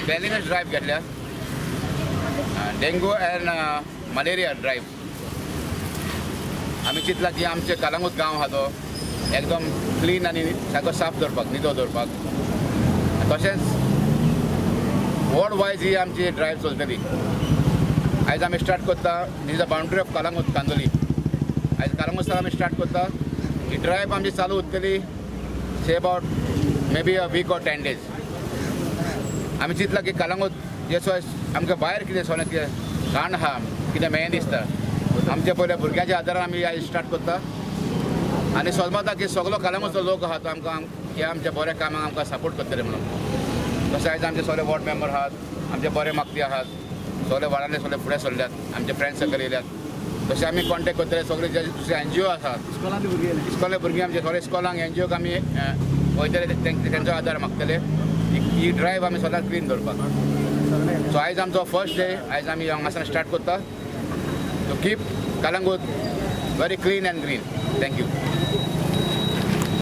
Cleanliness drive घेतल्या, dengue and malaria drive. आमी चिंतला की आमचे कलंगूट गांव आहा तो एकदम क्लीन आनी सारको साफ दवरपाक, नितळ दवरपाक. तशेंच वॉर्ड वायज ही आमची ड्रायव्ह चलतली. आयज आमी स्टार्ट करता, this the boundary of Calangute, Candolim. आयज कलंगूट आमी स्टार्ट करता. ही ड्रायव्ह आमची चालू उरतली, say about maybe a week or 10 days. आमी चिंतला की कलंगूट जे सोय आमकां भायर कितें सोलें, कितें घाण आहा, कितें मेळें दिसता, आमच्या पयल्या भुरग्यांच्या आदारान आमी आयज स्टार्ट करता आनी सोजमता की सगलो कलंगूटचो लोक आहा तो आमकां ह्या आमच्या बऱ्या कामाक आमकां सपोर्ट करतले म्हणून. तशें आयज आमचे सगळे वॉर्ड मेंबर आहात, आमचे बरे मागती आहात, सगळे वार्डांतले सगळे फुडें सरल्यात, आमचे फ्रेंड सर्कल येयल्यात. तशें आमी कॉन्टेक्ट करतले सगळे जे दुसरे एनजीओ आसात. इस्कॉलांतली भुरगीं येयले. इस्कॉलांतले भुरगीं, आमचे सगळे इस्कॉलांक, एनजीओक आमी वयतले, तेंचो आदार मागतले ही ड्रायव्ह आमी सदांच क्लीन दवरपाक. सो आयज आमचो फर्स्ट डे. आयज आमी हांगासर स्टार्ट करता to keep Calangute very clean and green. Thank you.